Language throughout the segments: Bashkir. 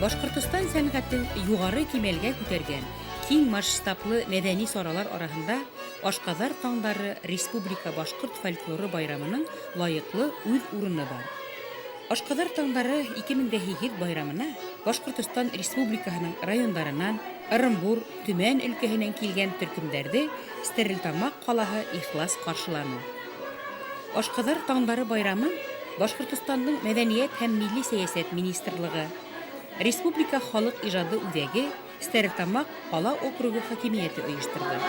Башҡортостан сәнғәтен юғары кимәлгә күтәргән киң масштаблы мәҙәни саралар араһында Ашҡаҙар таңдары республика башҡорт фольклоры байрамының лайыҡлы үҙ урыны бар. Ашҡаҙар таңдары 2008 байрамына Башҡортостан Республикаһының райондарынан, Ырымбур, Төмән өлкәһенән килгән төркөмдәрҙе Стәрлетамаҡ ҡалаһы ихлас ҡаршыланы. Ашҡаҙар таңдары байрамын Башҡортостандың Мәҙәниәт һәм милли сәйәсәт министрлығы, Республика халыҡ ижады үҙәге, Стәрлетамаҡ ҡала округы хакимиәте ойошторҙо.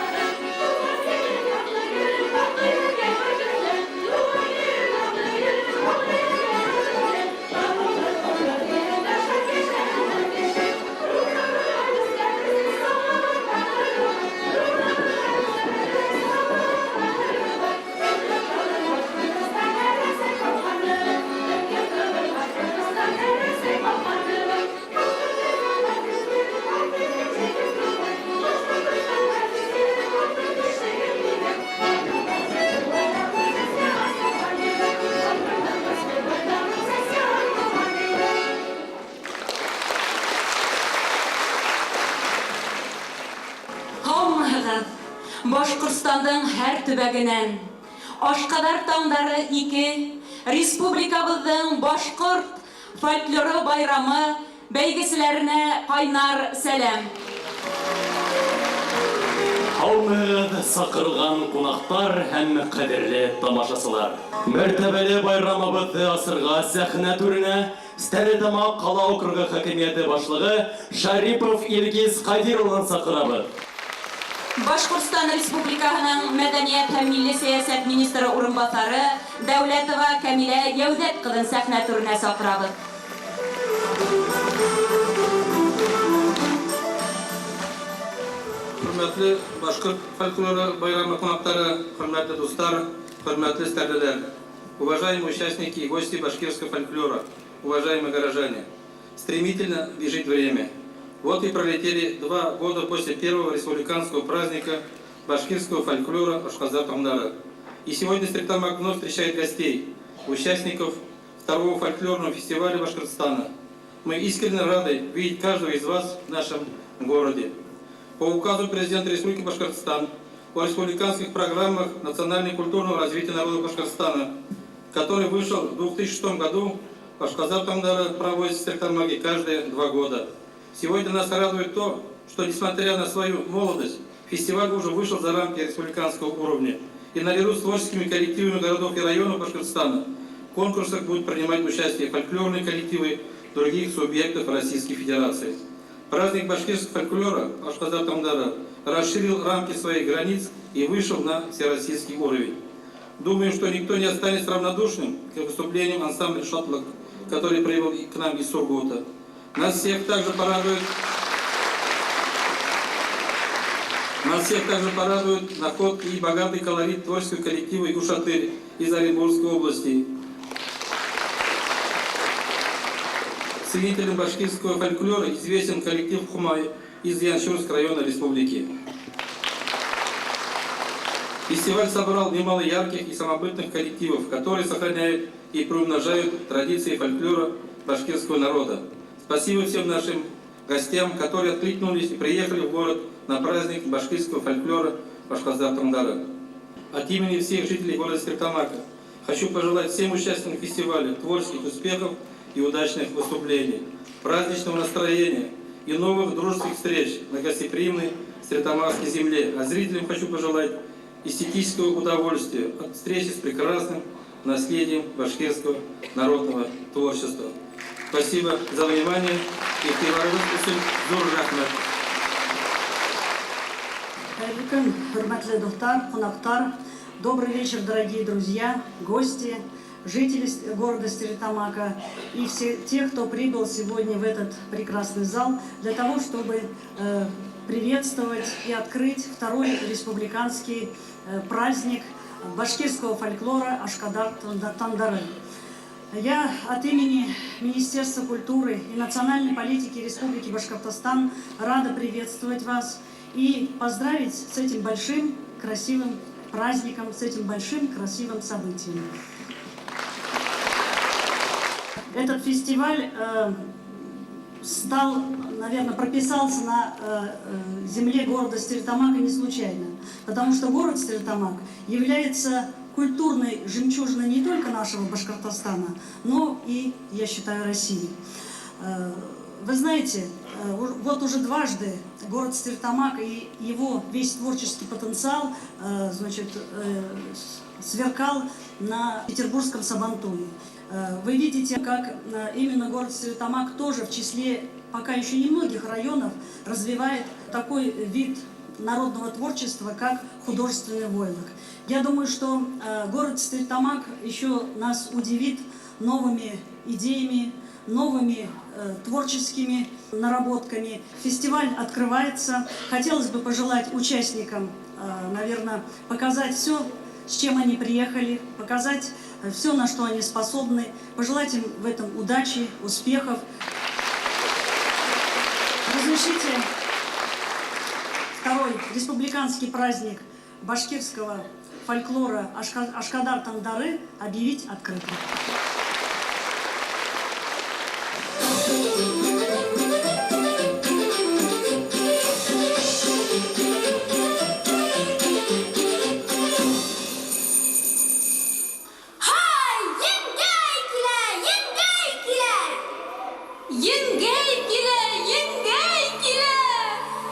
Һаумыһығыҙ, Башҡортостандың һәр төбәгенән Ашҡаҙар таңдары 2 республикабыҙҙың башҡорт фольклоры байрамы бәйгеселәренә ҡайнар сәләм. Һаумыһығыҙ, саҡырылған ҡунаҡтар һәм ҡәҙерле тамашасылар! Мәртәбәле байрамыбыҙҙы асырға сәхнә түренә Стәрлетамаҡ ҡала округы хакимиәте башлығы Шарипов Илгиз Ҡадир улын саҡырабыҙ. Башҡортостан Республикаһының мәҙәниәт һәм милли сәйәсәт министры урынбаҫары Дәүләтова Кәмилә Йәүҙәт ҡыҙын сәхнә түренә саҡырабыҙ. Хөрмәтле башҡорт фольклоры байрамы ҡунаҡтары, хөрмәтле дуҫтар, хөрмәтле стәрлеләр! Уважаемые участники и гости башкирского фольклора, уважаемые горожане! Стремительно бежит время. Вот и пролетели 2 года после первого республиканского праздника башкирского фольклора Ашҡаҙар таңдары. И сегодня Стерлитамак вновь встречает гостей, участников второго фольклорного фестиваля Башкортостана. Мы искренне рады видеть каждого из вас в нашем городе. По указу президента Республики Башкортостан о республиканских программах национально-культурного развития народа Башкортостана, который вышел в 2006 году, Ашҡаҙар таңдары проводится в Стерлитамаке каждые 2 года. Сегодня нас радует то, что, несмотря на свою молодость, фестиваль уже вышел за рамки республиканского уровня. И наряду с творческими коллективами городов и районов Башкортостана в конкурсах будут принимать участие фольклорные коллективы других субъектов Российской Федерации. Праздник башкирского фольклора Ашҡаҙар таңдары расширил рамки своих границ и вышел на всероссийский уровень. Думаю, что никто не останется равнодушным к выступлениям ансамбля «Шатлыҡ», который прибыл к нам из Сургута. Нас всех также порадует находки и богатый колорит творческого коллектива «Ушатырь» из Оренбургской области. Ценителям башкирского фольклора известен коллектив «Хумай» из Янчурского района республики. Фестиваль собрал немало ярких и самобытных коллективов, которые сохраняют и приумножают традиции фольклора башкирского народа. Спасибо всем нашим гостям, которые откликнулись и приехали в город на праздник башкирского фольклора Ашҡаҙар таңдары. От имени всех жителей города Стерлитамака хочу пожелать всем участникам фестиваля творческих успехов и удачных выступлений, праздничного настроения и новых дружеских встреч на гостеприимной Стерлитамакской земле. А зрителям хочу пожелать эстетического удовольствия от встречи с прекрасным наследием башкирского народного творчества. Спасибо за внимание. Иғтибарығыҙ өсөн ҙур рәхмәт. Хәйерле көн, хөрмәтле дуҫтар, ҡунаҡтар. Добрый вечер, дорогие друзья, гости, жители города Стерлитамака и все те, кто прибыл сегодня в этот прекрасный зал для того, чтобы приветствовать и открыть второй республиканский праздник башкирского фольклора Ашҡаҙар таңдары. Я от имени Министерства культуры и национальной политики Республики Башкортостан рада приветствовать вас и поздравить с этим большим красивым праздником, с этим большим красивым событием. Этот фестиваль стал, наверное, прописался на земле города Стерлитамака не случайно. Потому что город Стерлитамак является культурной жемчужиной не только нашего Башкортостана, но и, я считаю, России. Вы знаете, вот уже дважды город Стерлитамак и его весь творческий потенциал, значит, сверкал на петербургском Сабантуе. Вы видите, как именно город Стерлитамак тоже в числе пока еще немногих районов развивает такой вид народного творчества, как художественный войлок. Я думаю, что город Стерлитамак еще нас удивит новыми идеями, новыми творческими наработками. Фестиваль открывается. Хотелось бы пожелать участникам, наверное, показать все, с чем они приехали, показать все, на что они способны, пожелать им в этом удачи, успехов. Разрешите второй республиканский праздник башкирского фольклора Ашкадар Таңдары объявить открытым. Һай, еңгәй килә, еңгәй килә. Еңгәй килә, еңгәй килә.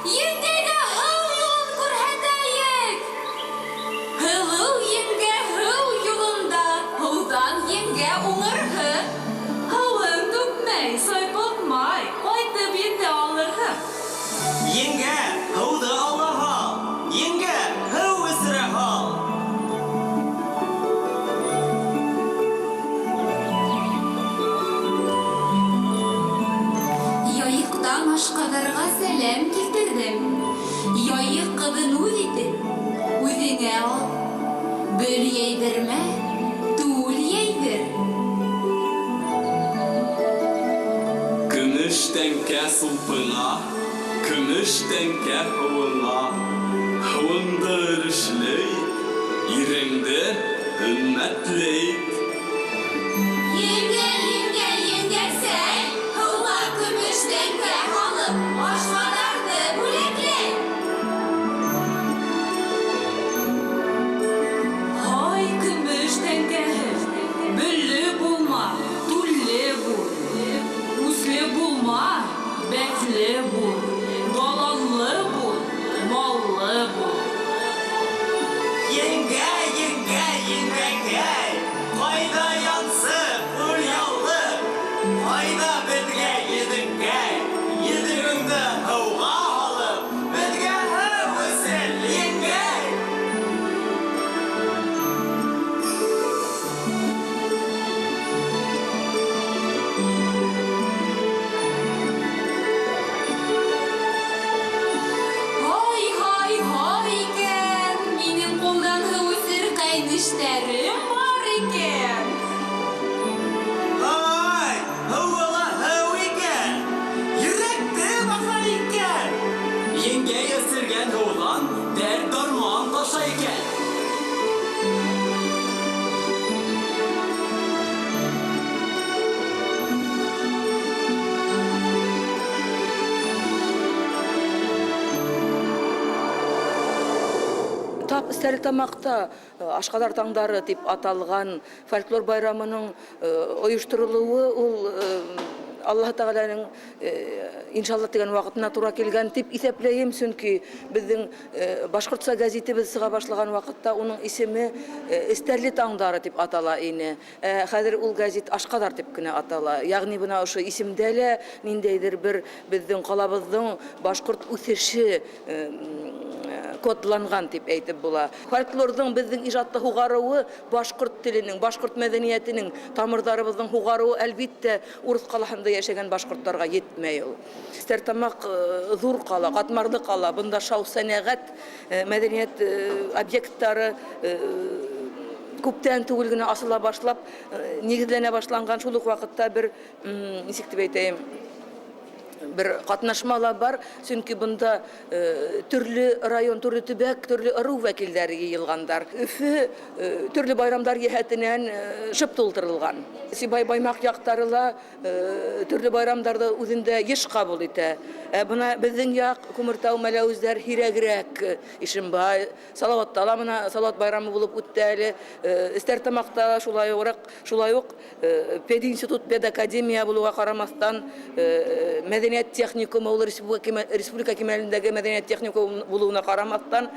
Еңгәйгә һыу юлын күрһәтәйек. Һылыу еңгә һыу юлында, һыуҙан еңгә уңырһың. Һыуын түкмәй, сайпылтмай, ҡайтып етә алырһың. Еңгә, һыуҙы ала һал. Еңгә, һыу эсерә һал. Яйыҡтан Ашҡаҙарға сәләм килтерҙем. Яйыҡ ҡыҙын үҙ итеп, үҙеңә ал. Бөл йәйҙермә, түл йәйҙер. Көмөш тәңкә сулпыңа, көмөш тәңкә һыуыңа. Һыуыңды өлөшлө ит, иреңде өммәтле ит. Еңгә, еңгә, еңгәсәй, һыуға көмөш тәңкә һалып, Ашҡаҙарҙы бүләкләй. Һай, көмөш тәңкәһе, бөллө булма, түлле бул. Үсле булма, бәҫле бул. Даланлы бул, маллы бул. Еңгә, еңгә, еңгәкәй, ҡайҙа янсы, ҡулъяулыҡ, ҡайҙа беҙгә йөҙөккәй, йөҙөгөңдө һыуға һалып, беҙгә һыу эсер, еңгәй. Һай, һай, һай икән, минең ҡулдан һыу эсер ҡәйнештәрем бар икән. Ай, һыуы ла һыу икән, йөрәкте баҫа икән. Еңгәй эсергән һыуҙан дәрт-дарман таша икән. Тап Стәрлетамаҡта Ашҡаҙар таңдары тип аталған фольклор байрамының ойошторолоуы ул Аллаһ Тәғәләнең иншалла тигән ваҡытына тура килгән тип иҫәпләйем, сөнки беҙҙең башҡортса гәзитебеҙ сыға башлаған ваҡытта уның исеме Эстәрле таңдары тип атала ине. Хәҙер ул гәзит Ашҡаҙар тип кенә атала. Ягъни бына ошо исемдә лә ниндәйҙер бер беҙҙең ҡалабыҙҙың башҡорт үҫеше кодланған тип әйтеп була. Фольклорҙың беҙҙең ижадта һуғарыуы башҡорт теленең, башҡорт мәҙәниәтенең тамырҙарыбыҙҙың һуғарыуы әлбиттә урыҫ ҡалаһында йәшәгән башҡорттарға етмәй ул. Стәрлетамаҡ ҙур ҡала, ҡатмарлы ҡала. Бында шау сәнәғәт, мәҙәниәт объекттары күптән түгел генә асыла башлап, нигеҙләнә башланған. Шул уҡ ваҡытта бер, нисек тип әйтәйем, Бер ҡатнашма ла бар, сөнки бында төрлө район, төрлө төбәк, төрлө ырыу вәкилдәре йыйылғандар. Өфө төрлө байрамдар йәһәтенән шып тултырылған. Сибай Баймаҡ яҡтары ла төрлө байрамдарҙы үҙендә йыш ҡабул итә. Ә бына беҙҙең яҡ Күмертау, Мәләүездәр һирәгерәк, Ишембай, Салауатта ла бына Салауат байрамы булып үтте әле. Стәрлетамаҡта ла шулай уҡ пединститут, педакадемия булыуға ҡарамаҫтан, мәҙәниәт техникумы, ул республика кимәлендәге мәҙәниәт техникумы булыуына ҡарамаҫтан,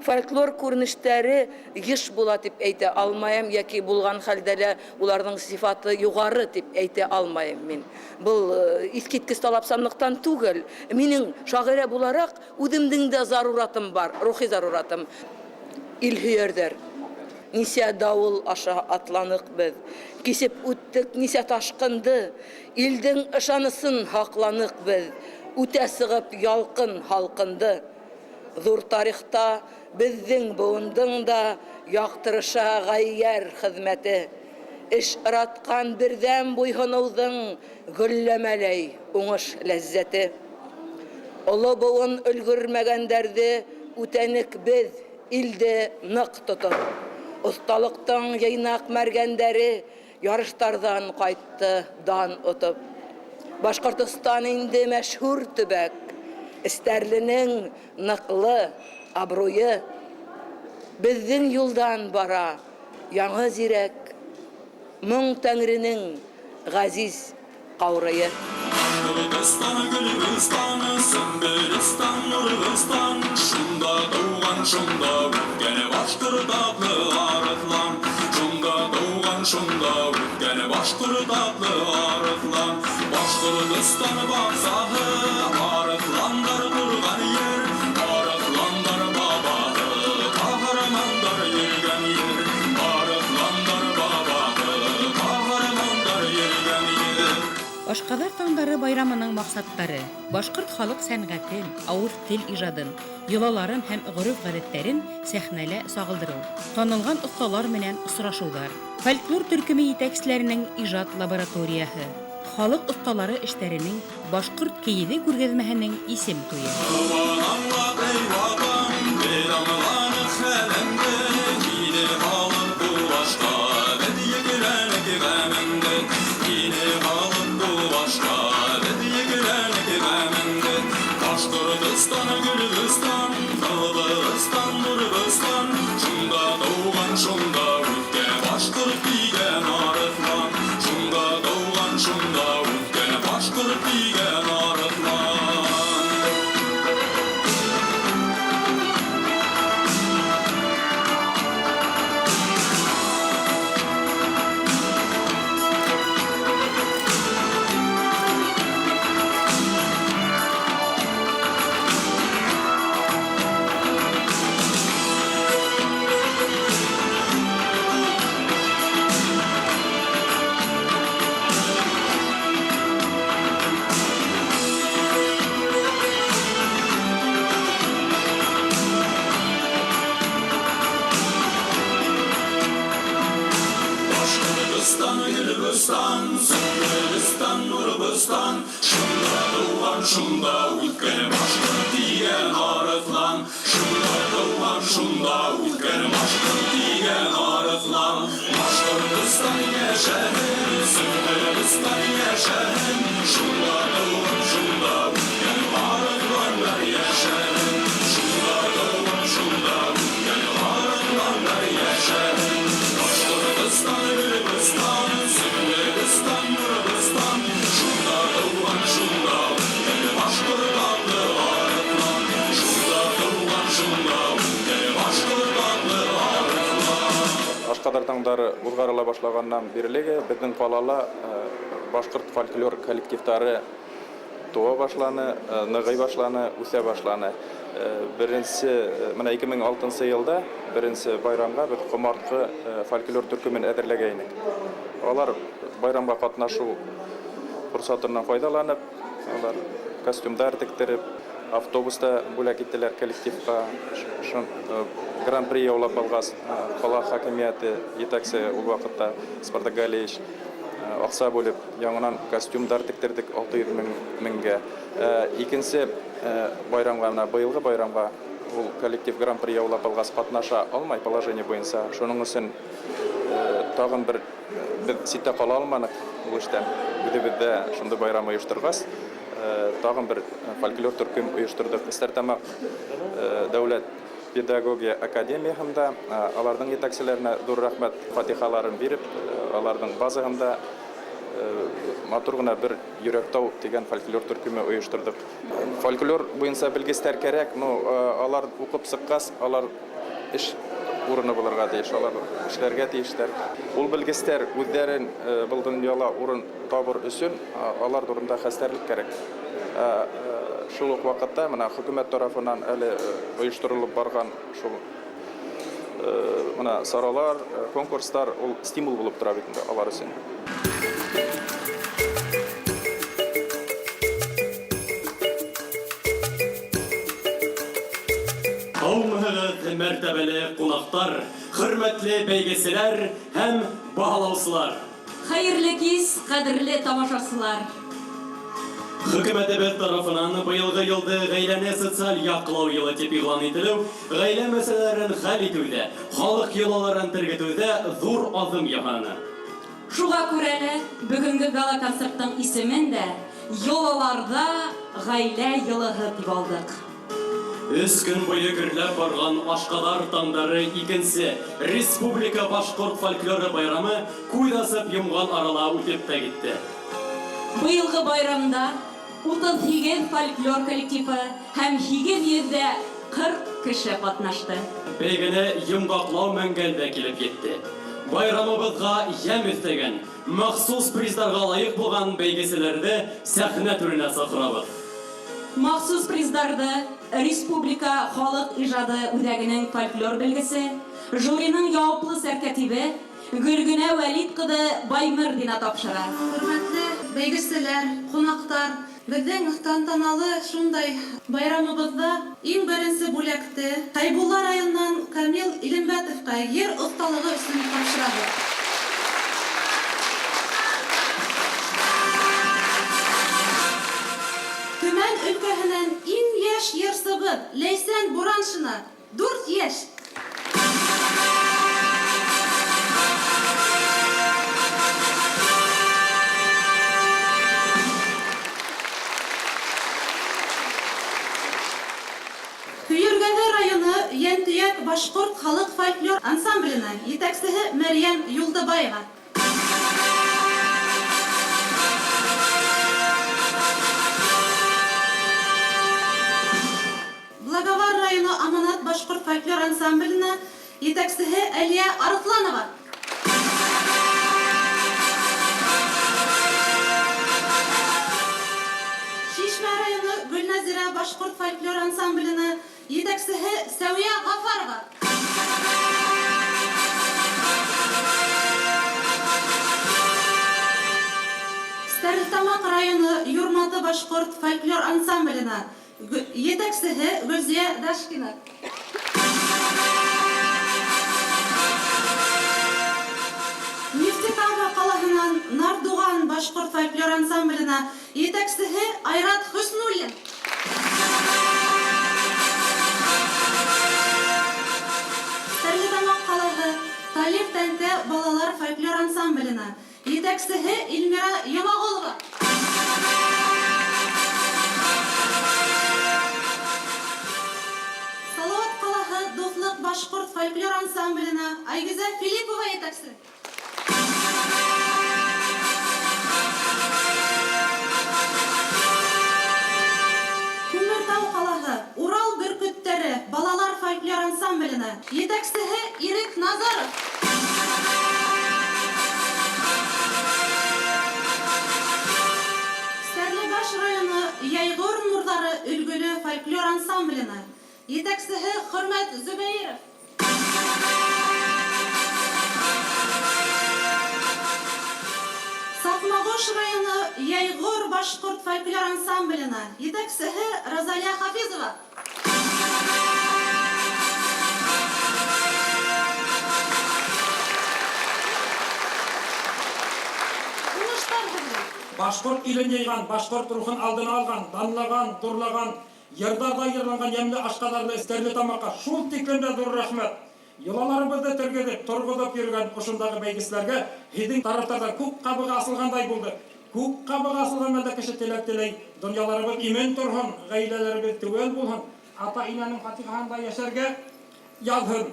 фольклор күренештәре йыш була тип әйтә алмайым, йәки булған хәлдә лә уларҙың сифаты юғары тип әйтә алмайым мин. Был иҫ киткес талапсанлыҡтан түгел. Минең шағирә булараҡ үҙемдең дә заруратым бар, рухи заруратым. Илһөйәрҙәр. Нисә дауыл аша атланыҡ беҙ, кисеп үттек нисә ташҡынды, илдең ышанысын һаҡланыҡ беҙ, үтә сығып ялҡын һалҡынды. Ҙур тарихта беҙҙең быуындың да яҡтырыша ғәййәр хеҙмәте. Эш ыратҡан берҙәм буйһоноуҙың гөлләмәләй уңыш ләззәте. Оло быуын өлгөрмәгәндәрҙе үтәнек беҙ, илде ныҡ тотоп. Оҫталыҡтың йыйнаҡ мәргәндәре ярыштарҙан ҡайтты дан отоп. Башҡортостан инде мәшһүр төбәк, Эстәрленең ныҡлы абруйы. Беҙҙең юлдан бара яңы зирәк, моң тәңренең ғәзиз ҡаурыйы. Башҡортостан, Гөлбостан, Сөмбөлстан, Нурбостан, шунда тыуған, шунда үҫкән башҡорт атлы арыҫлан. Шунда тыуған, шунда үҫкән башҡорт атлы арыҫлан. Башҡортостан баҡсаһы, арыҫландар торған ер, арыҫландар бабаһы, ҡаһармандар йөрөгән ер, арыҫландар бабаһы, ҡаһармандар йөрөгән ер. Ашҡаҙар таңдары байрамының маҡсаттары: башҡорт халыҡ сәнғәтен, ауыҙ тел ижадын, йолаларын һәм ғөрөф-ғәҙәттәрен сәхнәлә сағылдырыу, танылған оҫталар менән осрашыуҙар, фольклор төркөмө етәкселәренең ижад лабораторияһы, халыҡ оҫталары эштәренең башҡорт кейеҙе күргәҙмәһенең исем туйы. Башҡортостан, Гөлбостан, Тылбыстан, Нурбостан, шунда тыуған, шунда үҫкән башҡорт тигән арыҫлан. Шунда тыуған, шунда үҫкән башҡорт тигән арыҫлан. Башҡортостан, Гөлбостан, Сөмбөлстан, Нурбостан, шунда тыуған, шунда үҫкән башҡорт тигән арыҫлан. Шунда тыуған, шунда үҫкән башҡорт тигән арыҫлан. Башҡортостан йәшәһен, Сөмбөлстан йәшәһен, шунда тыуған, шунда үҫкән арыҫландар йәшәһен. Шунда тыуған, шунда үҫкән арыҫландар йәшәһен. Башҡортостан, Гөлбостан, Сөмбөлстан, Нурбостан, шунда тыуған, шунда үҫкән башҡорт атлы арыҫлан. Шунда тыуған, шунда үҫкән башҡорт атлы арыҫлан. Ашҡаҙар таңдары уҙғарыла башлағандан бирле беҙҙең ҡалала башҡорт фольклор коллективтары тыуа башланы, нығый башланы, үҫә башланы. Беренсе, бына ике мең алтынсы йылда беренсе байрамға беҙ ҡомартҡы фольклор төркөмөн әҙерләгәйнек. Алар байрамға ҡатнашыу форсатынан файҙаланып, алар костюмдар тектереп, автобуста бүләк иттеләр коллективҡа. Гран-при яулап алғас, ҡала хакимиәте етәксе ул ваҡытта Спартак Галиевич Акча бүлеп, яңынан костюмдар тектердек 600 меңгә. Икенче байрамга, менә быелгы байрамга ул коллектив гран-при яулап алгач катнаша алмай положение буенча. Шуның өчен тагын бер без читтә кала алмадык ул эштән. Үзебездә шундый байрам оештыргач, тагын бер фольклор төркем оештырдык. Стәрлетамак дәүләт педагогия академияһында аларның җитәкчеләренә зур рәхмәт, фатихаларын биреп, аларның базаһында матур гына бер Йөрәктау дигән фольклор төркеме оештырдык. Фольклор буенча белгечләр кирәк, но алар укып чыккач, алар эш урыны булырга тиеш, алар эшләргә тиешләр. Ул белгечләр үзләрен был дөньяла урын табыр өчен алар турында хәстәрлек кирәк. Шул ук вакытта менә хөкүмәт тарафыннан әле оештырылып барган шул менә саралар, конкурслар ул стимул булып тора бит инде алар өчен. Һаумыһыгыҙ, мәртәбәле ҡунаҡтар, хөрмәтле бәйгеселәр һәм баһалаусылар. Хәерле кис, ҡәҙерле тамашасылар. Хөкүмәтебеҙ тарафынан быйылғы йылды ғаиләне социаль яҡлау йылы тип иғлан ителеү, ғаилә мәсьәләләрен хәл итеүҙә, халыҡ йолаларын тергетеүҙә ҙур аҙым яһаны. Шуға күрә лә бөгөнгө гала-концерттың исемен дә «Йолаларҙа ғаилә йылыһы» тип алдыҡ. Өс көн буйы гөрләп барған Ашҡаҙар таңдары икенсе республика башҡорт фольклоры байрамы күҙ асып йомған арала үтеп тә китте. Быйылғы байрамда 38 фольклор коллективы һәм 840 кеше ҡатнашты. Бәйгене йомғаҡлау мәңгәлдә килеп етте. Байрамыбыҙға йәм өҫтәгән, махсус приздарға лайыҡ булған бәйгеселәрҙе сәхнә түренә саҡырабыҙ. Махсус приздарҙы Республика халыҡ ижады үҙәгенең фольклор белгесе, жюриның яуаплы сәркәтибе Гөлгенә Вәлит ҡыҙы Баймырҙина тапшыра. Хөрмәтле бәйгеселәр, ҡунаҡтар, беҙҙең тантаналы шундай байрамыбыҙҙа иң беренсе бүләкте Хәйбулла районынан Камил Илембәтовҡа ер оҫталығы өсөн тапшырабыҙ. Төмән өлкәһенән иң йәш йырсыбыҙ Ләйсән Бураншина, 4 йәш. Көйөргәҙе районы Йәнтөйәк башҡорт халыҡ фольклор ансамбленә етәксеһе Мәрйәм Юлдыбаева. Благовар районы Аманат башҡорт фольклор ансамбленә етәксеһе Әлиә Арыҫланова. Шишмә районы Гөлнәзирә башҡорт фольклор ансамбленә етәксеһе Сәүиә Ғафарова. Стәрлетамаҡ районы Юрматы башҡорт фольклор ансамбленә етәксеһе Гөлзиә Дашкина. Нефтекама ҡалаһынан Нардуған башҡорт фольклор ансамбленә етәксеһе Айрат Хөснуллин. Стәрлетамаҡ ҡалаһы Талир Тәнтә балалар фольклор ансамбленә етәксеһе Эльмира Йомағолова. Салауат ҡалаһы Дуҫлыҡ башҡорт фольклор ансамбленә Айгизә Филиппова етәксе. Күмертау ҡалаһы Урал бөркөттәре балалар фольклор ансамбленә етәксеһе Ирек Назаров. Стәрлебаш районы Йәйғор нурҙары өлгөлө фольклор ансамбленә етәксеһе Хөрмәт Зөбәйеров. Саҡмағош районы Йәйғор башҡорт фольклор ансамбленә етәксеһе Розалия Хафизова. Алҡыштар һеҙгә. Башҡорт илен йыйған, башҡорт рухын алдына алған, данлаған, ҙурлаған, йырҙарҙа йырланған йәмле Ашҡаҙарлы Стәрлетамаҡҡа шул тиклем дә ҙур рәхмәт. Йолаларыбыҙҙы тергеҙеп, торғоҙоп йөрөгән ошондағы бәйгеселәргә һеҙҙең тарафтарҙан күк ҡабығы асылғандай булды. Күк ҡабығы асылған мәлдә кеше теләк теләй, донъяларыбыҙ имен торһон, ғаиләләребеҙ теүәл булһын, ата-инәнең фатихаһында йәшәргә яҙһын.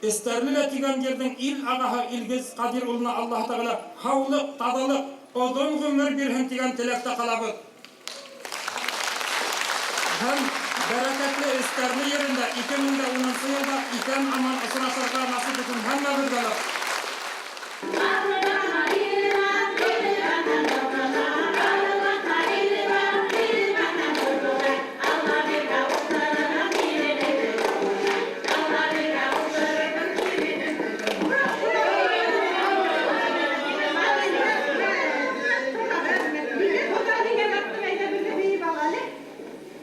Эстәрле лә тигән ерҙең ил ағаһы Илгиз Ҡадир улына Аллаһы Тәғәлә һаулыҡ, таҙалыҡ, оҙон ғүмер бирһен тигән теләктә ҡалабыҙ. Һәм бәрәкәтле Эстәрле ерендә 2010 нсы йылда иҫән-аман осрашырға насип итһен һәммәбеҙгә лә.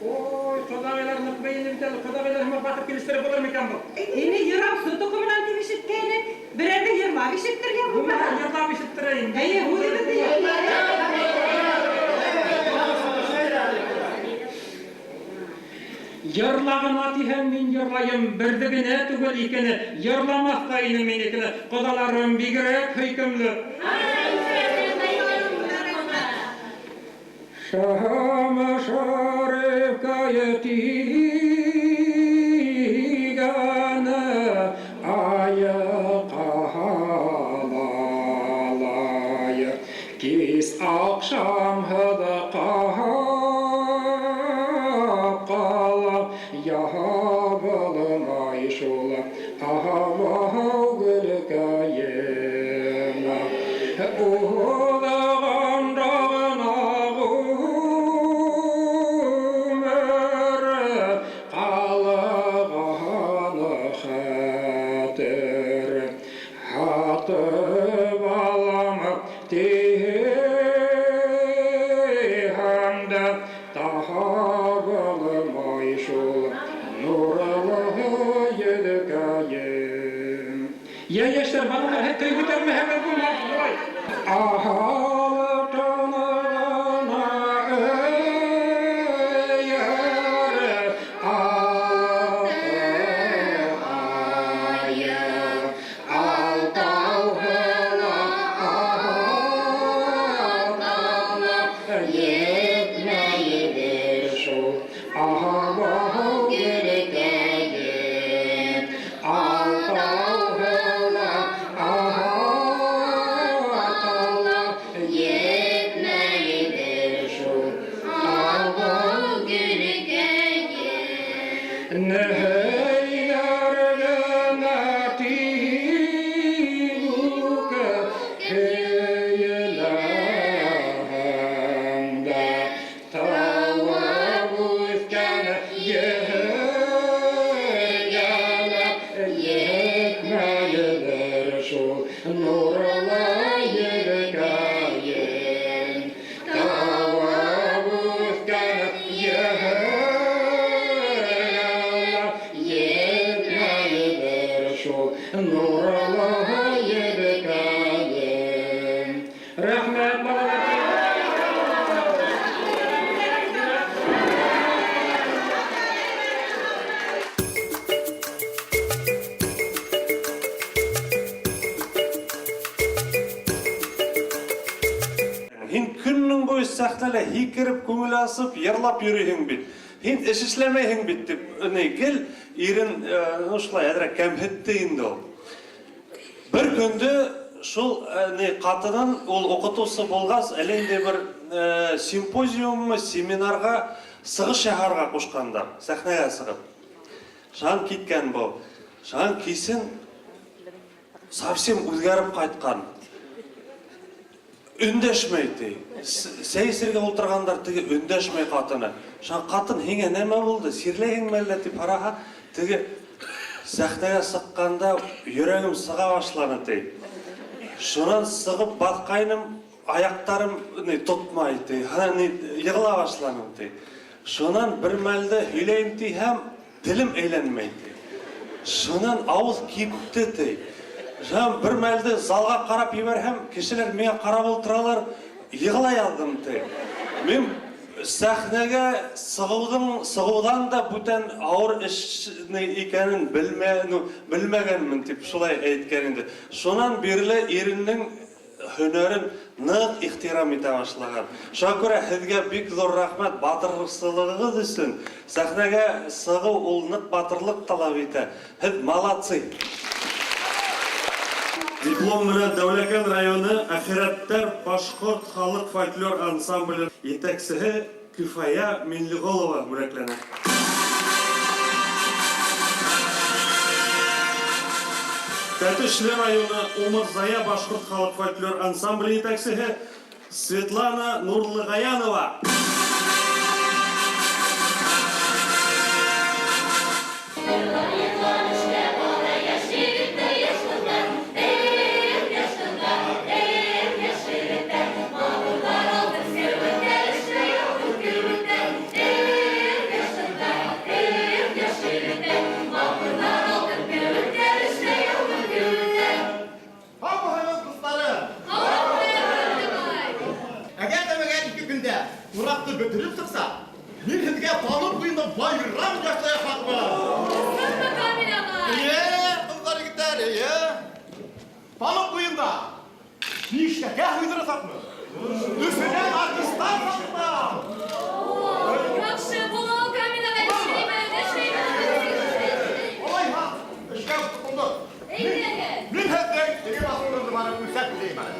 Ой, ҡоҙағыйлар ныҡ бейене бит әле, ҡоҙағыйлар һымаҡ баҫып килештереп булыр микән был? Һине йыраусты тоҡомонан тип ишеткәйнек. Берәрҙе йырлап ишеттерергә булмаһа. Йырлап ишеттерәйем. Әйе, үҙебеҙҙе Йырла ғына тиһәң, мин йырлайым, берҙе генә түгел, икене. Йырламаҫ та инем мин икене. Ҡоҙаларым бигерәк һөйкөмлө. Шаһым Шарифкай тигән айы ҡалалай. Кис аҡшам һыҙыҡап ҡала, ябылмай шул аһау гөлкәйем. Уҙғанда ғына ғүмер ҡалған хәтер. Һатып алам тиһәм дә табылмай шул нурлы йөҙкәйем. Йә, йәштәр, балалар, һеҙ көй күтәрмәһәгеҙ булмаҫ, былай. Алтын ғына эйәр, алты айыл, алтауһы ла алтынлы, етмәйҙер шул аһау гөлкәйем. Алтауһы ла алтынлы, етмәйҙер шул аһау гөлкәйем. Нәһәйҙәр генә тиҙ үк һөйләһәң дә, тыуып үҫкән ергә лә етмәйҙер шул нурлы йөҙкәйем. Тыуып үҫкән ергә лә етмәйҙер шул нурлы йөҙкәйем. Рәхмәт, балалар. Һин көнөнөң буйы сәхнәлә һикереп, күңел асып, йырлап йөрөйһөң бит. Һин эш эшләмәйһең бит тип, ни, гел ирен, ну, шулай әҙерәк кәмһетте инде ул. Бер көндө шул, ни, ҡатынын ул уҡытыусы булғас, әллә инде бер симпозиуммы, семинарға сығыш яһарға ҡушҡандар, сәхнәгә сығып. Шунан киткән был. Шунан кисен совсем үҙгәреп ҡайтҡан. Өндәшмәй ти. Сәй эсергә ултырғандар, теге өндәшмәй ҡатыны. Шунан ҡатын, һиңә нәмә булды, сирләйһеңме әллә тип һораһа, теге сәхнәгә сыҡҡанда йөрәгем сыға башланы ти. Шунан сығып баҫҡайным, аяҡтарым ни тотмай ти, ни йығыла башланым ти. Шунан бер мәлде һөйләйем тиһәм, телем әйләнмәй ти. Шунан ауыҙ кипте ти. Һәм бер мәлде залға ҡарап ебәрһәм, кешеләр миңә ҡарап ултыралар, йығыла яҙҙым, ти. Мин сәхнәгә сығыуҙың сығыуҙан да бүтән ауыр эш икәнен белмә, ну, белмәгәнмен, тип шулай әйткән инде. Шунан бирле иренең һөнәрен ныҡ ихтирам итә башлаған. Шуға күрә һеҙгә бик ҙур рәхмәт батырсылығығыҙ өсөн. Сәхнәгә сығыу ул ныҡ батырлыҡ талап итә. Һеҙ молодцы. Диплом менән Дәүләкән районы Әхирәттәр башҡорт халыҡ фольклор ансамбле етәксеһе Кифая Минлеғолова бүләкләнә. Тәтешле районы Умырзая башҡорт халыҡ фольклор ансамбле етәксеһе Светлана Нурлығаянова. Һаумыһығыҙ, дуҫтарым! Әгәр ҙә мәгәр ике көндә ураҡты бөтөрөп сыҡһаҡ, мин һеҙгә Танып буйында байрам яһаясаҡмын. Ысынмы, Камил ағай? Эйе, ҡыҙҙар, егеттәр, эйе. Танып буйында биш тәкә һуйҙырасаҡмын. Өфөнән артистар саҡыртам. Яҡшы була ул, Камил ағай, эшләйбеҙ, эшләйбеҙ. Улайһа, эшкә тотондоҡ. Әйҙәгеҙ. Мин һеҙҙең теге баҫыуығыҙҙы барып үлсәп киләйем әле.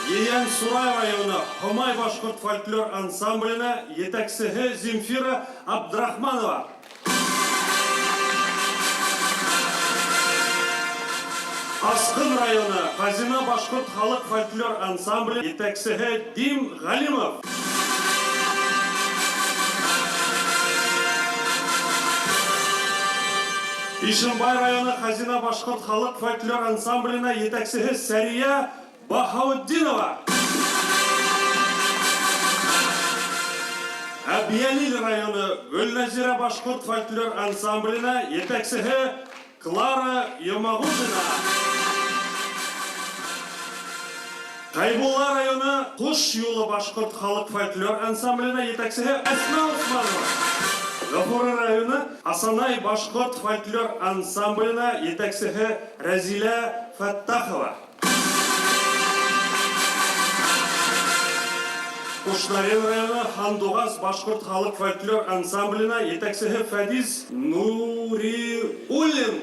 Ейәнсурай районы Һомай башҡорт фольклор ансамбленә етәксеһе Земфира Абдрахманова. Асҡын районы Хазина башҡорт халыҡ фольклор ансамбле етәксеһе Дим Ғәлимов. Ишембай районы Хазина башҡорт халыҡ фольклор ансамбленә етәксеһе Сәрия Баһаутдинова. Әбйәлил районы Гөлнәзирә башҡорт фольклор ансамбленә етәксеһе Клара Йомағужина. Хәйбулла районы Ҡош юлы башҡорт халыҡ фольклор ансамбленә етәксеһе Әсмә Усманова. Ғафури районы Асанай башҡорт фольклор ансамбленә етәксеһе Рәзилә Фәттахова. Ҡушнарен районы Һандуғас башҡорт халыҡ фольклор ансамбленә етәксеһе Фәдис Нуриуллин.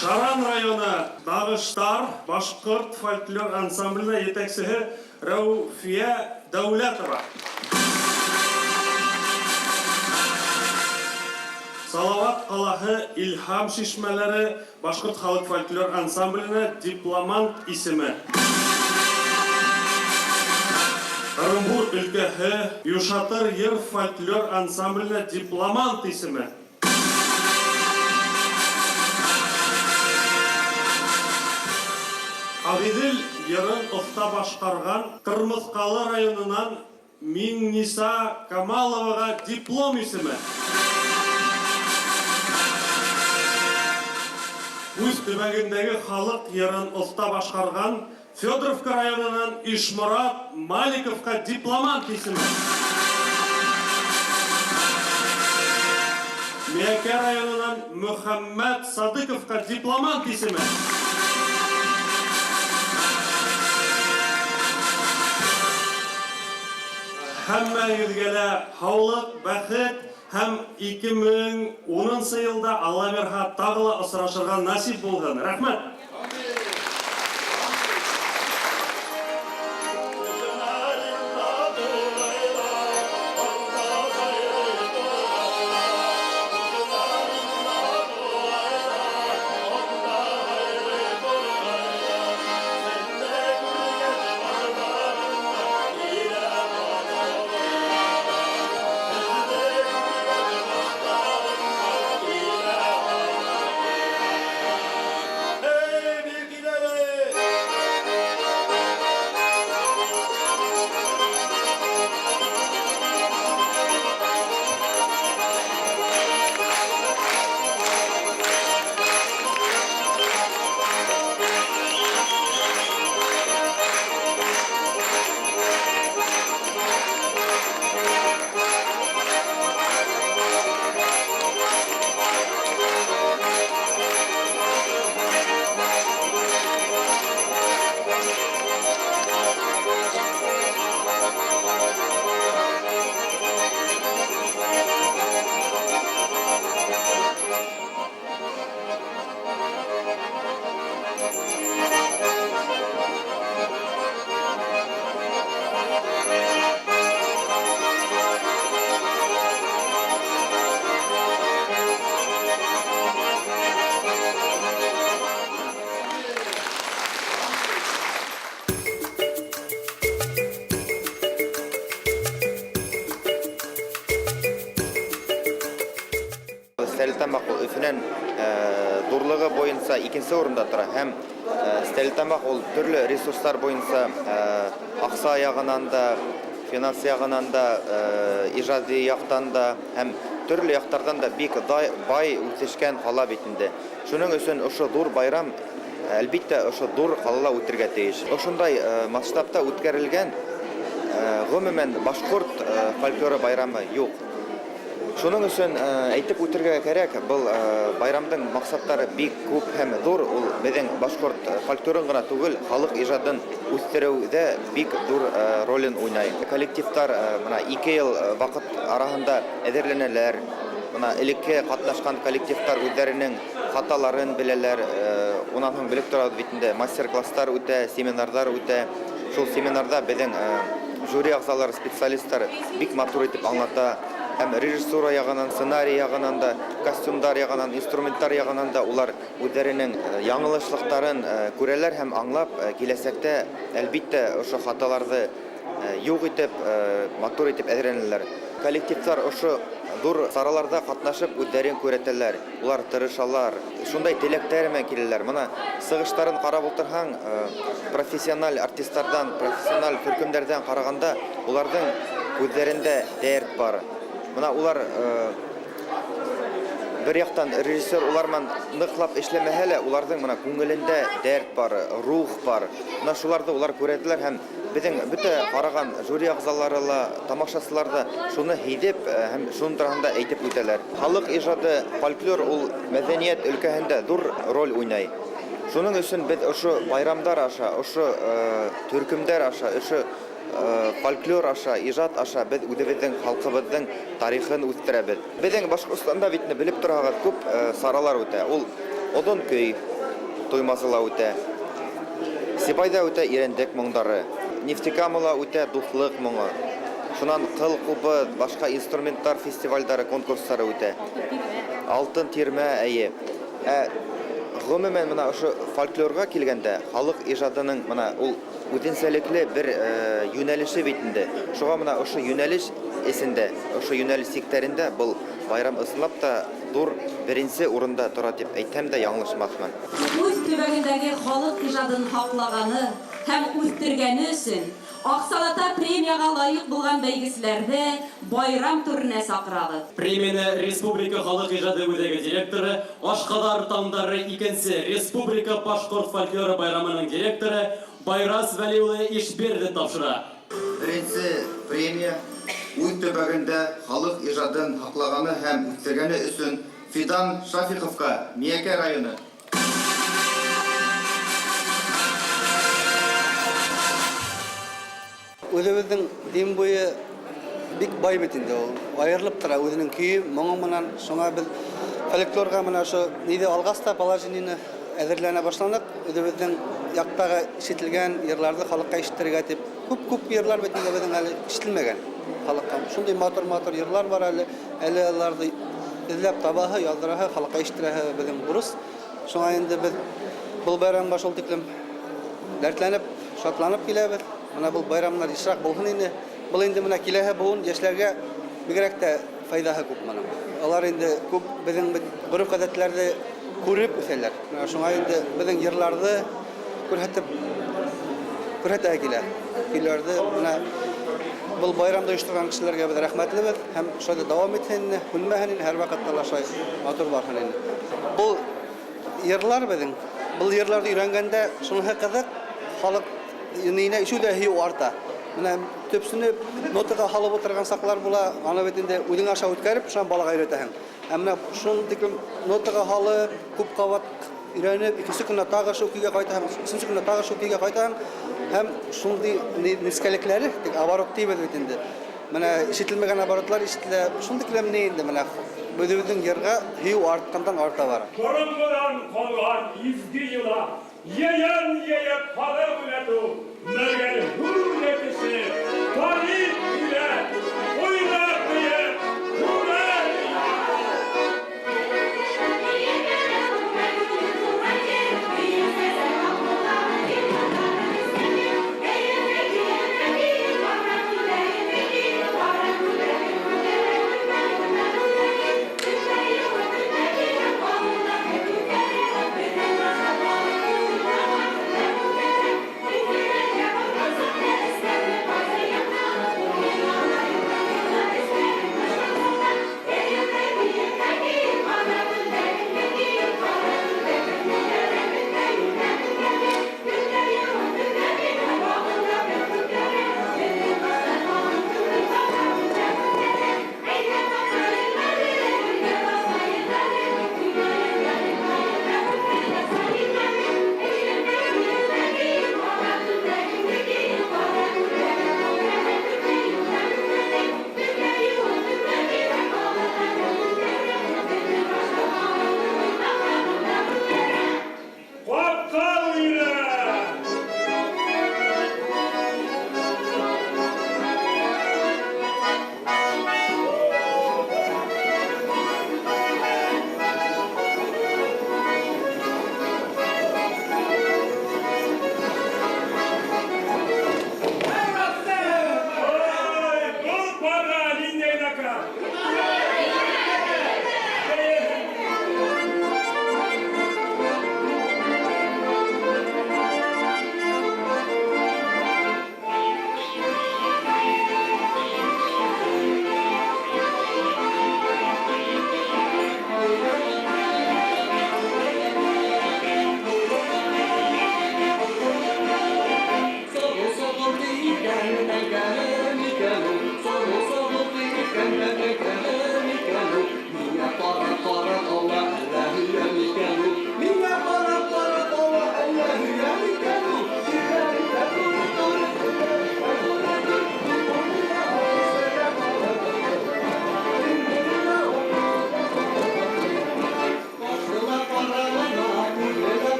Шаран районы Дағыштар башҡорт фольклор ансамбленә етәксеһе Рәүфиә Дәүләтова. Салават ҡалаһы Илһам шишмәләре башҡорт халыҡ фольклор ансамбленә дипломант исеме. Ырымбур өлкәһе Юшатыр йыр фольклор ансамбленә дипломант исеме. Агыйҙел йырын оҫта башҡарған Ҡырмыҫҡалы районынан Миңниса Камаловаға диплом исеме. Үҙ төбәгендәге халыҡ йырын оҫта башҡарған Федоровка районынан Ишморат Маликовҡа дипломант исеме. Миәкә районынан Мөхәммәт Садыҡовҡа дипломант исеме. Һәммәгеҙгә лә һаулыҡ, бәхет һәм 2010 йылда Алла бирһә тағы ла осрашырға насип булһын. Рәхмәт. Стәрлетамаҡ ул Өфөнән ҙурлығы буйынса икенсе урында тора һәм Стәрлетамаҡ ул төрлө ресурстар буйынса аҡса яғынан да, финанс яғынан да, ижади яҡтан да һәм төрлө яҡтарҙан да бик бай үҫешкән ҡала бит инде. Шуның өсөн ошо ҙур байрам әлбиттә ошо ҙур ҡалала үтергә тейеш. Ошондай масштабта үткәрелгән ғөмүмән башҡорт фольклоры байрамы юҡ. Шуның өсөн әйтеп үтергә кәрәк, был байрамдың маҡсаттары бик күп һәм ҙур. Ул беҙҙең башҡорт фольклорын ғына түгел, халыҡ ижадын үҫтереүҙә бик ҙур ролен уйнай. Коллективтар бына 2 йыл ваҡыт араһында әҙерләнәләр. Бына элекке ҡатнашҡан коллективтар үҙҙәренең хаталарын беләләр. Унан һуң белеп торабыҙ бит инде, мастер-класстар үтә, семинарҙар үтә. Шул семинарҙа беҙҙең жюри ағзалары, специалисттар бик матур итеп аңлата. Һәм режиссура яғынан, сценарий яғынан да, костюмдар яғынан, инструменттар яғынан да улар үҙҙәренең яңылышлыҡтарын күрәләр һәм аңлап, киләсәктә әлбиттә ошо хаталарҙы юҡ итеп, матур итеп әҙерләнәләр. Коллективтар ошо ҙур сараларҙа ҡатнашып үҙҙәрен күрһәтәләр, улар тырышалар, шундай теләктәр менән киләләр. Бына сығыштарын ҡарап ултырһаң, профессиональ артисттарҙан, профессиональ төркөмдәрҙән ҡарағанда уларҙың күҙҙәрендә дәрт бар. Бына улар бер яҡтан режиссер улар менән ныҡлап эшләмәһә лә, уларҙың бына күңелендә дәрт бар, рух бар. Бына шуларҙы улар күрәделәр һәм беҙҙең бөтә ҡараған жюри ағзалары ла, тамашасылар ҙа шуны һиҙеп һәм шуның тураһында әйтеп үтәләр. Халыҡ ижады, фольклор ул мәҙәниәт өлкәһендә ҙур роль уйнай. Шуның өсөн беҙ ошо байрамдар аша, ошо төркөмдәр аша, ошо фольклор аша, ижад аша беҙ үҙебеҙҙең халҡыбыҙҙың тарихын үҫтерәбеҙ. Беҙҙең Башҡортостанда бит инде белеп тораһығыҙ, күп саралар үтә. Ул оҙон көй Туймазыла үтә, Сибайҙа үтә ирәндек моңдары, Нефтекамала үтә дуҫлыҡ моңо. Шунан ҡыл ҡубыҙ, башҡа инструменттар фестивалдары, конкурстары үтә. Алтын тирмә, эйе. Ә Гомумән, мына ошо фольклорға килгәндә, халыҡ ижадының мына ул үҙенсәлекле бер йүнәлеше бит инде. Шуға мына ошо йүнәлеш эсендә, ошо йүнәлеш сиктәрендә был байрам ысынлап та ҙур беренсе урында тора тип әйтһәм дә яңылышмаҫмын. Үҙ төбәгендәге халыҡ ижадын һаҡлағаны һәм үҫтергәне өсөн аҡсалата премияға лайыҡ булған бәйгеселәрҙе байрам түренә саҡырабыҙ. Премияны Республика халыҡ ижады үҙәге директоры, Ашҡаҙар таңдары икенсе Республика башҡорт фольклоры байрамының директоры Байрас Вәли улы Ишбирҙин тапшыра. Беренсе премия үҙ төбәгендә халыҡ ижадын һаҡлағаны һәм үҫтергәне өсөн Фидан Шафиҡовҡа, Миәкә районы. Үҙебеҙҙең Дим буйы бик бай бит инде ул. Айырылып тора үҙенең көйө, моңо менән. Шуңа беҙ фольклорға менә ошо ниҙе алғас та положениены әҙерләнә башланыҡ. Үҙебеҙҙең яҡтағы ишетелгән йырларҙы халыҡҡа ишеттерергә тип. Күп-күп йырлар бит инде беҙҙең әле ишетелмәгән халыҡҡа. Шундай матур-матур йырлар бар әле. Әле уларҙы эҙләп табаһы, яҙҙыраһы, халыҡҡа ишеттерәһе беҙҙең бурыс. Шуңа инде беҙ был байрамға шул тиклем дәртләнеп, шатланып киләбеҙ. Мына был байрамдар йышыраҡ булһын ине. Был инде мына киләһе быуын йәшләргә бигерәк тә файҙаһы күп моның. Алар инде күп беҙҙең ғөрөф-ғәҙәтләрҙе күреп үҫәләр. Мына шуңа инде беҙҙең йырларҙы күрһәтә килә. Көйләрҙе мына был байрамды ойошторған кешеләргә беҙ рәхмәтлебеҙ һәм шулай ҙа дауам итһен ине, һүнмәһен ине, һәр ваҡытта ла шулай матур барһын ине. Был йырлар беҙҙең, был йырларҙы өйрәнгәндә шуныһы ҡыҙыҡ, халыҡ ниенә ишеү ҙә һөйөү арта. Мына төпсөнөп нотаға һалып ултырған саҡлар була, аны бит инде үҙең аша үткәреп, шунан балаға өйрәтәһең. Ә мына шуның тиклем нотаға һалып, күп ҡабат өйрәнеп, икенсе көнө тағы шул көйгә ҡайтаһың, өсөнсө көнө тағы шул көйгә ҡайтаһың. Һәм шундай нескәлекләре, тик оборот тибеҙ бит инде. Мына ишетелмәгән оборотлар ишетелә. Шундай тиклем ни инде мына үҙебеҙҙең йырға һөйөү артҡандан арта бара. Боронғонан ҡалған изге йола, йыйын йыйып халыҡ уйнатыу, мәгәр һүҙ кеше, тарих һөйләп, уйнап бейеп, күңел.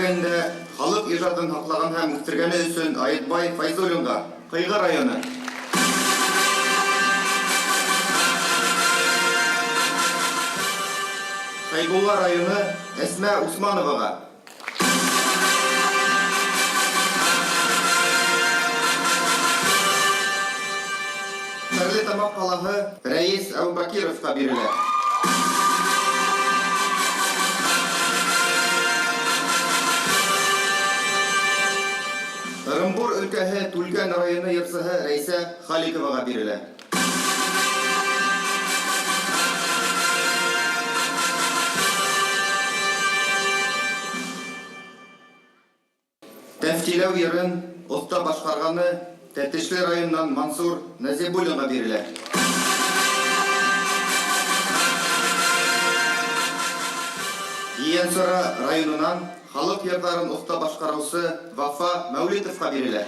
төбәгендә халык ижадын һаклаган һәм үстергәне өсөн Аетбай Файзуллинга, Кыйгы районы. Хәйбулла районы Әсмә Усмановага. Стәрлетамак калаһы Рәис Әүбакировка бирелә. Ырымбур өлкәһе Түлкән районы йырсыһы Рәйсә Халиковага бирелә. Тәфтиләү йырын оҫта башҡарғаны Тәтешле районынан Мансур Нәзибуллинға бирелә. Ейәнсара районынан халыҡ йырҙарын оҫта башҡарыусы Вафа Мәүлитовҡа бирелә.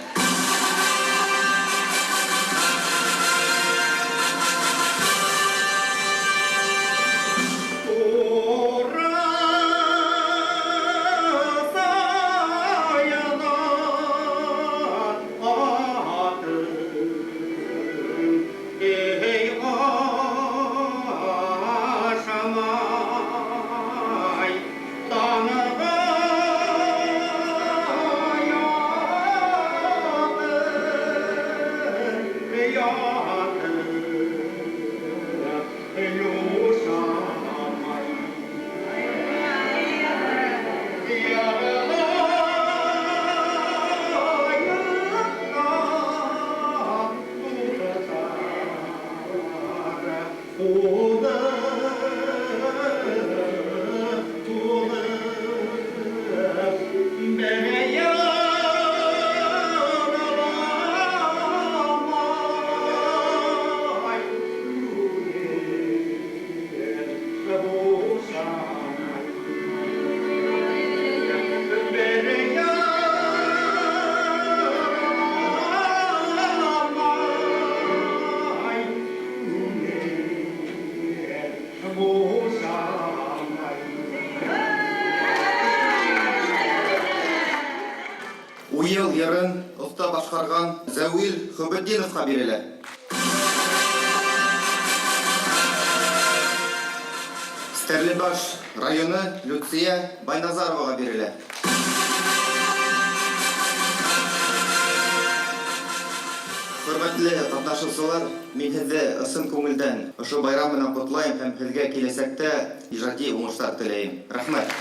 Уйыл йырын оҫта башҡарған Зәүил Хөбетдиновҡа бирелә. Стәрлебаш районы Люция Байназароваға бирелә. Хөрмәтле ҡатнашыусылар, мин һеҙҙе ысын күңелдән ошо байрам менән ҡотлайым һәм һеҙгә киләсәктә ижади уңыштар теләйем. Рәхмәт.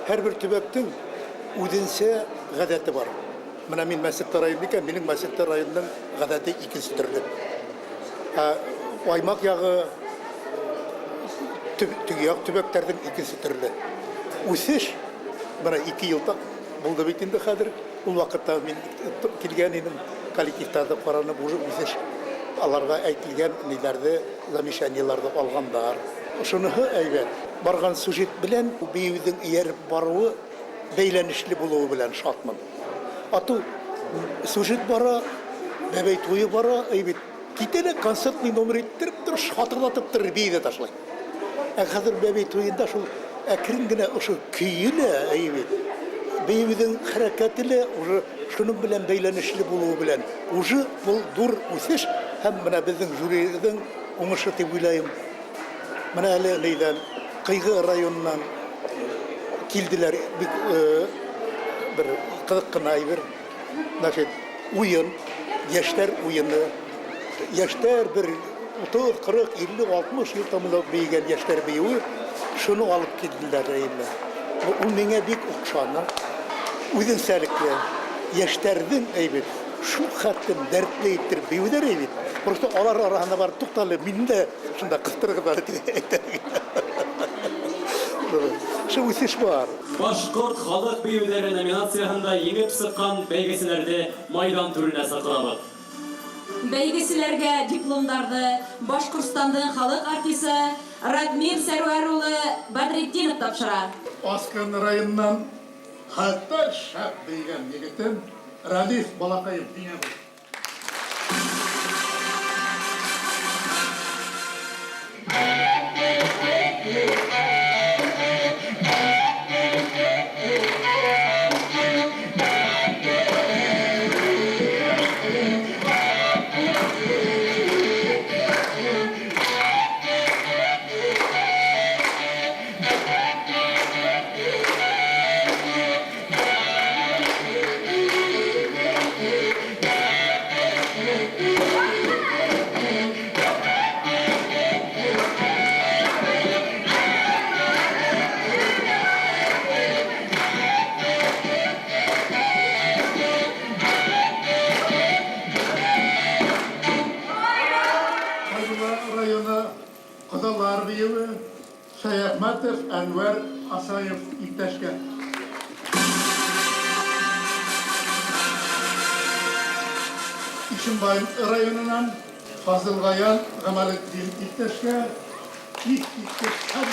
Һәр бер төбәктең үҙенсә ғәҙәте бар. Менә мин Мәсеттә районы икән, минең Мәсеттә районының ғәҙәте икенсе төрлө. Ә Аймаҡ яғы төньяҡ төбәктәрҙең икенсе төрлө. Үҫеш бына 2 йылда булды бит инде хәҙер. Ул ваҡытта мин килгән инем, коллективтарҙы ҡаранып, уже үҫеш аларға әйтелгән ниләрҙе, замечаниеларҙы алғандар. Шуныһы әйбәт. Барған сюжет белән бейеүҙең эйәреп барыуы бәйләнешле булыуы белән шатмын. Ату сюжет бара, бәбәй туйы бара, әйбәт. Китә лә концертный номер иттереп тор, шатырлатып тор, бейей ҙә ташлай. Ә хәҙер бәбәй туйында шул әкрен генә ошо көйө лә әйбәт. Бейеүҙең хәрәкәте лә уже шуның белән бәйләнешле булыуы белән уже был ҙур үҫеш һәм бына беҙҙең жюриҙың уңышы тип уйлайым. Бына әле нейҙән Ҡыйғы районынан килделәр, бик бер ҡыҙыҡ ҡына әйбер. Значит, уйын, йәштәр уйыны. Йәштәр бер 30, 40, 50, 60 йыл тамылап бейегән йәштәр бейеүе, шуны алып килделәр инде. Ул миңә бик оҡшаны. Үҙенсәлекле йәштәрҙең әйбәт, шул хәтлем дәртле иттереп бейеүҙәр әйбәт. Просто алар араһында барып туҡталып, мине дә шунда ҡыҫтырығыҙ әле тип әйтә. Шул үҫеш бар. Башҡорт халыҡ бейеүҙәре номинацияһында еңеп сыҡҡан бәйгеселәрҙе майҙан түренә саҡырабыҙ. Бәйгеселәргә дипломдарҙы Башҡортостандың халыҡ артисы Радмир Сәрүәр улы Бәдретдинов тапшыра. Аскын районынан хәтта шәп бейгән егетем Рәлиф Балаҡаев миңә был. Балалар биеүе Шәяхмәтов Әнвәр Асаев иптәшкә. Ишембай районынан Фазылгаян Гамалетдин иптәшкә искиткеч хәл.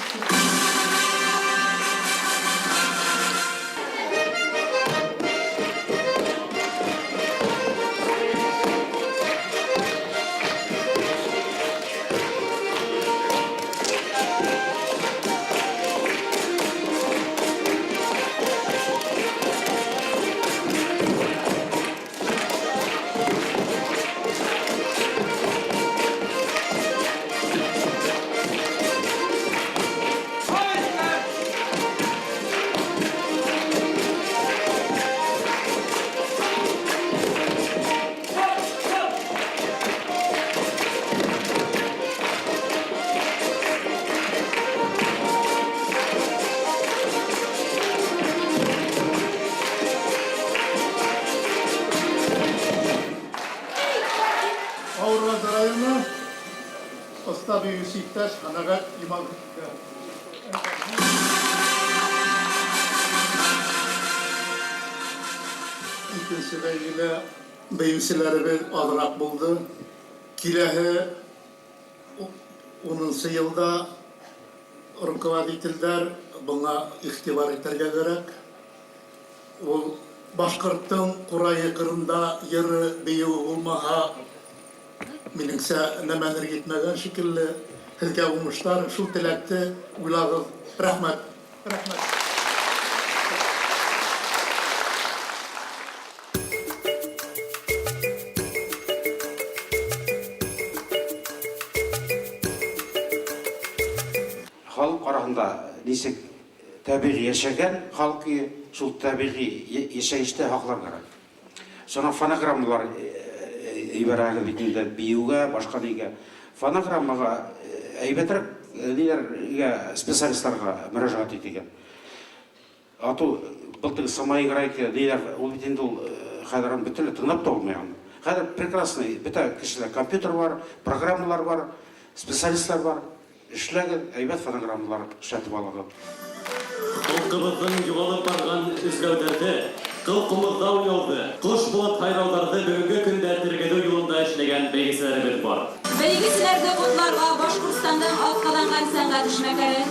Нурлат районы оста биюче иптәш Канәгать Имамовка. Икенче бәйгедә биючеләребез азрак булды. Киләһе 10 елда руководительләр моңа игътибар итәргә кирәк. Ул башкорттың курае кырында йыры биюе булмаһа, минеңсә, нәмәдер етмәгән шикелле. Һеҙгә уңыштар, шул теләкте уйлағыҙ. Рәхмәт. Рәхмәт. Халыҡ араһында нисек тәбиғи йәшәгән халыҡ көйө, шул тәбиғи йәшәйеште һаҡлар кәрәк. Шунан фонограммалар ебәрәһегеҙ бит инде бейеүгә, башҡа нигә. Фонограммаға әйбәтерәк ниләргә, специалистларға мөрәжәғәт итегеҙ. Ату был теге самоиграйка ниләр, ул бит инде ул хәҙер аны бөтөнләй тыңлап та булмай аны. Хәҙер прекрасный бөтә кешелә компьютер бар, программалар бар, специалистлар бар. Эшләгеҙ, әйбәт фонограммалар эшләтеп алығыҙ. Халҡыбыҙҙың юғалып барған эҙләүҙәрҙе, ҡыл-ҡумыҙҙа уйнауҙы, ҡош булып һайрауҙарҙы бөгөнгө көндә тергеҙеү юлында эшләгән бәйгеселәребеҙ бар. Бәйгеселәрҙе ҡотларға Башҡортостандың атҡаҙанған сәнғәт эшмәкәре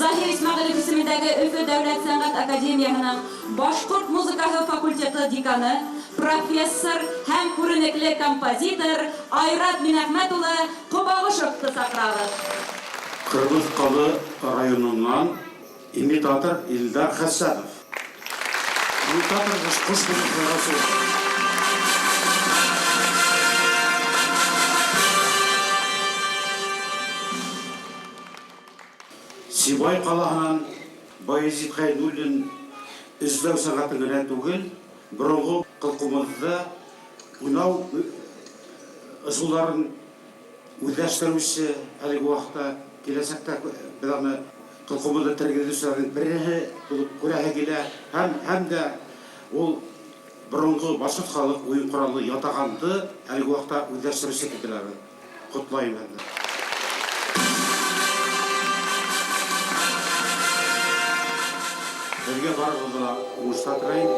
Заһир Исмәғилев исемендәге Өфө дәүләт сәнғәт академияһының башҡорт музыкаһы факультеты деканы, профессор һәм күренекле композитор Айрат Минәхмәт улы Ҡобағошовты саҡырабыҙ. Ҡырмыҫҡалы районынан имитатор Илдар Хәсәнов. Имитатор ҡош булып һайраусы. Сибай ҡалаһынан Баязит Хәйдуллин эҙләү сәғәте генә түгел, боронғо ҡылҡумыҙҙы уйнау ысулдарын үҙләштереүсе әлеге ваҡытта киләсәктә беҙ аны ҡылҡумыҙҙы тергеҙеүселәрҙең береһе булып күрәһе килә. Һәм дә ул боронғо башҡорт халыҡ уйын ҡоралы ятағанды әлеге ваҡытта үҙләштереүсе тип беләбеҙ. Ҡотлайым һеҙҙе. Һеҙгә барығыҙға ла уңыштар теләйем.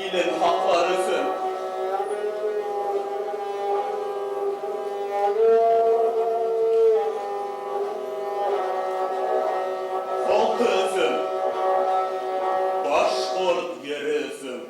Илен һаҡлар өсөн. Халҡы өсөн. Башҡорт ере өсөн.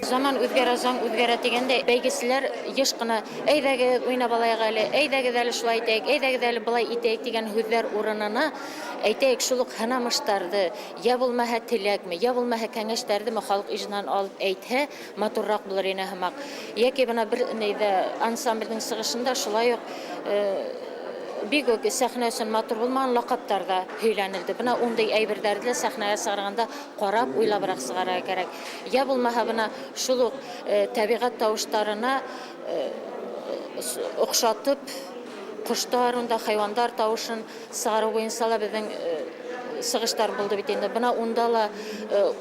Заман үҙгәрә, заң үҙгәрә тигәндә, бәйгеселәр йыш ҡына әйҙәгеҙ уйнап алайыҡ әле, әйҙәгеҙ әле шулай итәйек, әйҙәгеҙ әле былай итәйек тигән һүҙҙәр урынына әйтәйек шул уҡ һынамыштарҙы, йә булмаһа теләкме, йә булмаһа кәңәштәрҙеме халыҡ ижынан алып әйтһә, матурыраҡ булыр ине һымаҡ. Йәки бына бер нейҙә ансамблдең сығышында шулай уҡ бик үк сәхнә өсөн матур булмаған лаҡаптар ҙа һөйләнелде. Бына ундай әйберҙәрҙе лә сәхнәгә сығарғанда ҡарап, уйлабыраҡ сығарырға кәрәк. Йә булмаһа бына шул уҡ тәбиғәт тауыштарына оҡшатып ҡоштар, унда хайуандар тауышын сығарыу буйынса ла беҙҙең сығыштар булды бит инде. Бына унда ла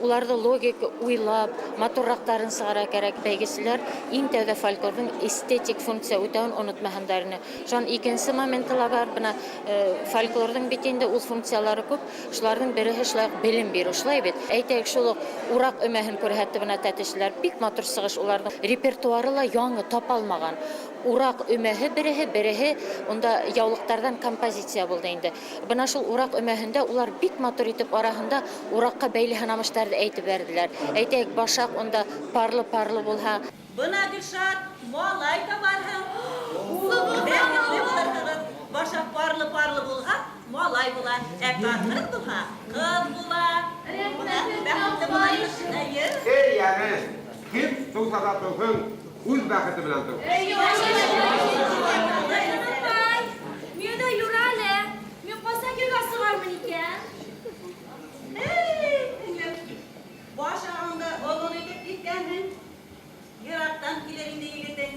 уларҙы логик уйлап, матурыраҡтарын сығара кәрәк. Бәйгеселәр иң тәүҙә фольклорҙың эстетик функция үтәүен онотмаһындар ине. Шунан икенсе моменты ла бар. Бына фольклорҙың бит инде ул функциялары күп. Шуларҙың береһе шулай уҡ белем биреү, шулай бит. Әйтәйек, шул уҡ ураҡ өмәһен күрһәтте бына тәтешләр. Бик матур сығыш, уларҙың репертуары ла яңы тапалмаған. Ураҡ өмәһе береһе, береһе унда яулыҡтарҙан композиция булды инде. Бына шул ураҡ өмәһендә улар бик матур итеп араһында ураҡҡа бәйле һынамыштарҙы әйтеп бәрҙеләр. Әйтәйек, башаҡ унда парлы-парлы булһа. Бына Гөлшат, малай табарһың. Бәхетле булырһығыҙ. Башаҡ парлы-парлы булһа, малай була. Ә ҡатын булһа, ҡыҙ була. Бәхетле булырһығыҙ. Әйе. Эй, йәне, кем тыуһа ла тыуһын, үҙ бәхете менән тыуһын. Апай, мин дә юр әле. Мин ҡасан килгән сығармын икән? Эй, һеңлем, башағыңды оҙон итеп киткәнһең. Йыраҡтан килер инде егетең.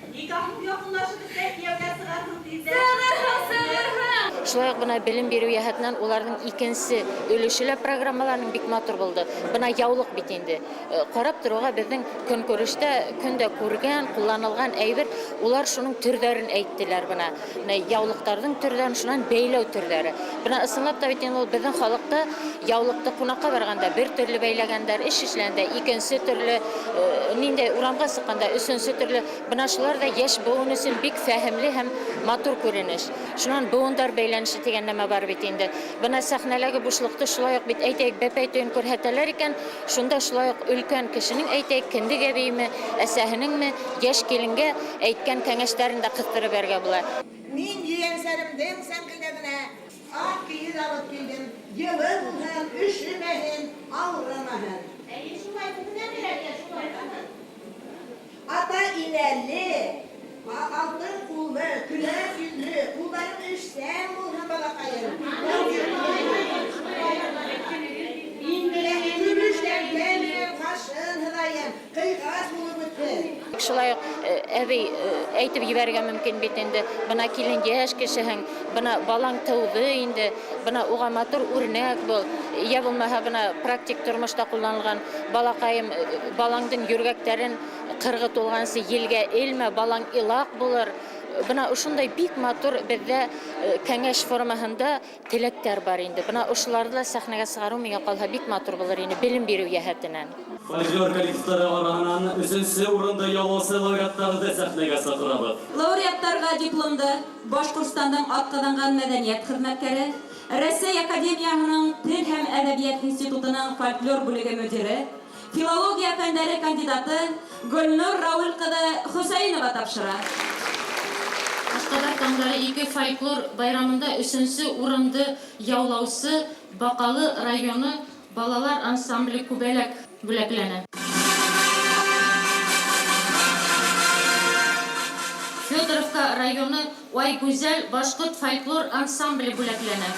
Никахың яҡынлашып бөтһә, кейәүгә сығарһың тиҙҙән. Сығырһың, сығырһың. Шулай уҡ бына белем биреү йәһәтенән уларҙың икенсе өлөшө лә программаларының бик матур булды. Бына яулыҡ бит инде. Ҡарап тороуға беҙҙең көнкүрештә көндә күргән, ҡулланылған әйбер, улар шуның төрҙәрен әйттеләр бына. Бына яулыҡтарҙың төрҙәрен, шунан бәйләү төрҙәре. Бына ысынлап та бит инде ул беҙҙең халыҡта яулыҡты ҡунаҡҡа барғанда бер төрлө бәйләгәндәр, эш эшләгәндә икенсе төрлө, ниндәй урамға сыҡҡанда өсөнсө төрлө. Бына шулар ҙа йәш быуын өсөн бик фәһемле һәм матур күренеш. Шунан быуындар бәйләнеше тигән нәмә бар бит инде. Бына сәхнәләге бушлыҡты шулай уҡ бит әйтәйек, бәпәй туйын күрһәтәләр икән, шунда шулай уҡ өлкән кешенең әйтәйек, кендек әбейме, әсәһенеңме, йәш киленгә әйткән кәңәштәрен дә ҡыҫтырып бәргә була. Мин ейәнсәремдең сәңгелдәгенә ак кейеҙ алып килдем. Йылы булһын, өшөмәһен, ауырымаһын. Әйе, шулай күбенә бирәләр, шулай ҡатын. Ата инәле, алтын ҡуллы, көләс йөҙлө, ҡулдарың эшсән булһын, балаҡайым. Көмөш тәңкә менән ҡашын һыҙайым, ҡыйғас булып үтһен. Шулай уҡ әбей әйтеп ебәрергә мөмкин бит инде. Бына килен йәш кешеһең, бына балаң тыуҙы инде, бына уға матур үрнәк был. Йә булмаһа бына практик тормошта ҡулланылған балаҡайым, балаңдың йөргәктәрен ҡырғы тулғансы елгә элмә, балаң илаҡ булыр. Бына ошондай бик матур беҙҙә кәңәш формаһында теләктәр бар инде. Бына ошоларҙы ла сәхнәгә сығарыу миңә ҡалһа бик матур булыр ине белем биреү йәһәтенән. Фольклор коллективтары араһынан өсөнсө урынды яулаусы лауреаттарҙы сәхнәгә саҡырабыҙ. Лауреаттарға дипломды Башҡортостандың атҡаҙанған мәҙәниәт хеҙмәткәре, Рәсәй Академияһының Тел һәм әҙәбиәт институтының фольклор бүлеге мөдире, филология фәндәре кандидаты Гөлнур Рауил ҡыҙы Хөсәйенова тапшыра. Ашҡаҙар таңдары ике фольклор байрамында өсөнсө урынды яулаусы Баҡалы районы балалар ансамбле Күбәләк бүләкләнә. Федоровка Кузьминка районы Айгүзәл башкорт фольклор ансамбле бүләкләнә.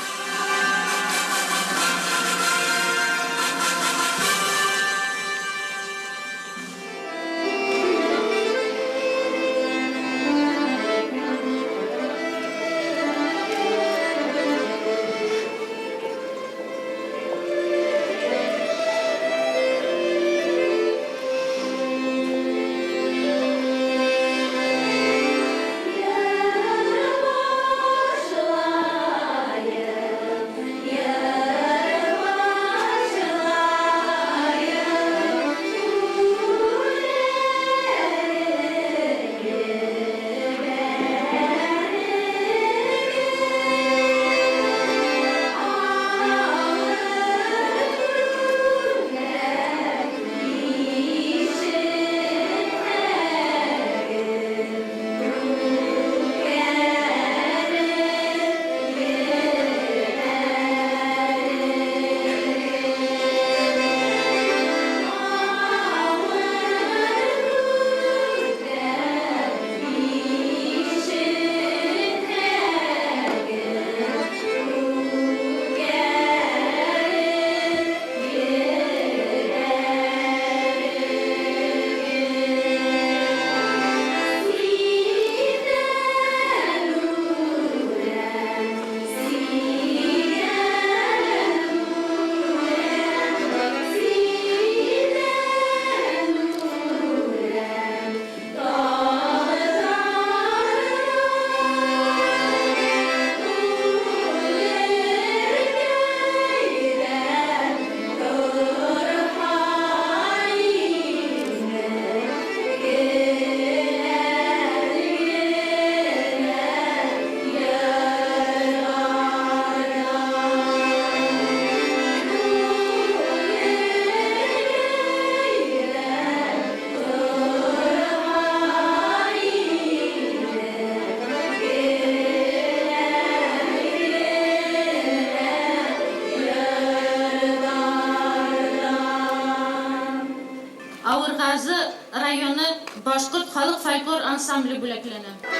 Авыргазы районы башкорт халык фольклор ансамбле бүләкләнә.